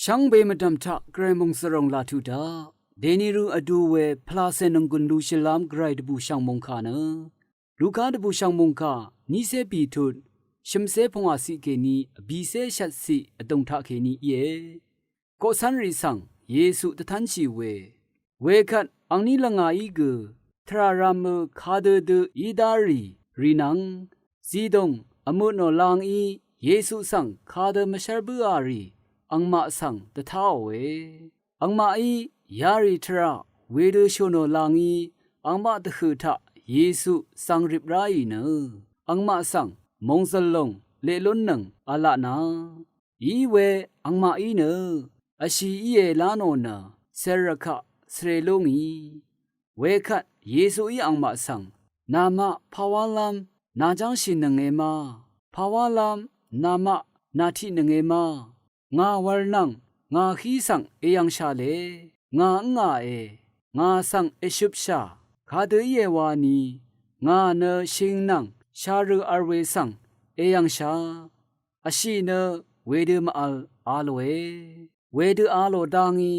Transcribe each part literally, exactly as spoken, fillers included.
Shvngbe mvdv̀m taq gvray mòngzv̀ròng laq tuq daq. Dèni rø vdu we pvlacè nònggùn lushìlv́m gvray dvbùshv̀ng mòngkà nø, Luka dvbùshv̀ng mòngkà nícé bìtut shø̀mcé pungwàciq kèní vbìcé shvtciq vdùng taqkèní íe. Koqcv́nrì svng Yesu dvtv́nshì we. Wekvt angní lvngàí gø tvrà rv̄mø kadø dø í dárì rì nvng, zìdòng vmøtnò la ngí Yesu svng kadø mvshv́r bǿà rì angmaq svng dvtáòe. Angmaqí yarì tvrà wedø shø̀nò la ngí angmaq dvhø̀ taq Yesu zvng rip ráì nø, angmaq svng mòngzv̀l lòng leq lúnnøng v̄la tnà. Iwe angmaqí nø vshì íe lá nò nø cèrvkaq svre lú ngì. Wekvt Yesuí angmaq svng, namaq pàwálv́m nàjv́ngshìnønge ma? Pàwálv́m namaq nàtiqnønge ma? Ngà wv̄l nvng ngà hí svng èyv̀ngshà le, ngà ǿngàe, ngà svng èshøpshà, kadø íe wani, ngà nø shing nvng sharø v̄l we svng èyv̀ngshà, vshì nø wedø mv-v̄l a lòe. Wedø a lò dá ngí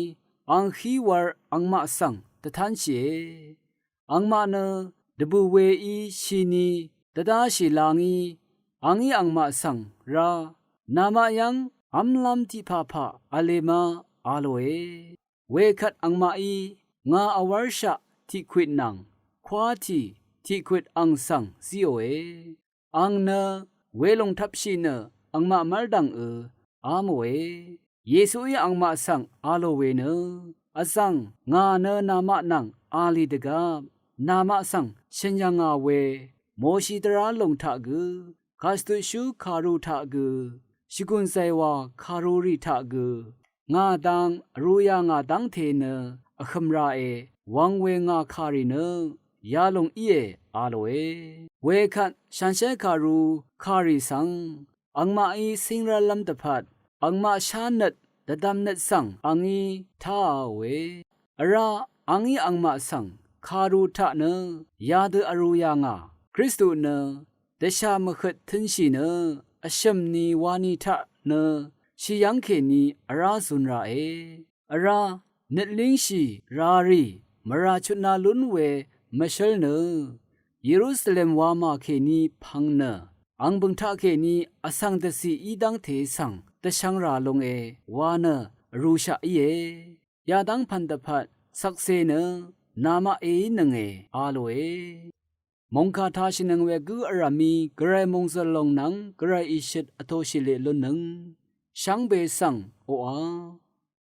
ang hí wv̄l angmaq svng dvtv́nshìe. Angmaq nø dvbù weí shini dvdáshì la ngí, angí angmaq svng rá, namaq yv́ng v́mlv́m tiqpàpà v̄le ma a lòe. Wekvt angmaqí, ngà vwv́rshaq tiqkwit nvng kwátì tiqkwit ang svng zíòe. Ang nø welòng tvpshì nø angmaq mv́rdv̀ngø a mòe. Yesuí angmaq svng a lò we nø, vzv̀ng ngà nø namaq nvng a lì dvgvp namaq svng shø̀n yv̀ngà we, Moshi dvrá lòng taq gø, kàshvtutshú kàru taq gø, shvgùn zàywà kàrurì taq gø, ngà dang vrū yà ngà dv́ngte nø vhø̀m ràe, wvng we ngà kàrì nø yalòng íe a lòe. Wekvt shànshér kàru kàrì svng angmaqí cíngrv́llv́m dvpvt, angmaq shánøt dvdvmnøt svng angí táàòe. Vrá angí angmaq svng kàru taq nø yadø vrū yà ngà, Kristu nø dvshà mvhøt tø̄nshì nø vshø̀m ni wani taq nø shì yv́ng kèní vrá zun ràe. Vrá nøt língshì rarì mvrà chutna lún we mvshǿl nø, Yerusalem wamà kèní pvng nø ang bø̀ng taqkèní vsvng dvcì í dv́ngte svng dvshvng rà lunge wa nø vrūshaq íe. Yadv́ng pv̀n dvpvt shvkse nø namaq èínønge a lòe. Mòngkà tashìnøng we gǿ vrv̀mí gvray mòngzø̀l lòng nvng gvray ìshøt vtoshì leq lúnnøng shvngbe svng oqà.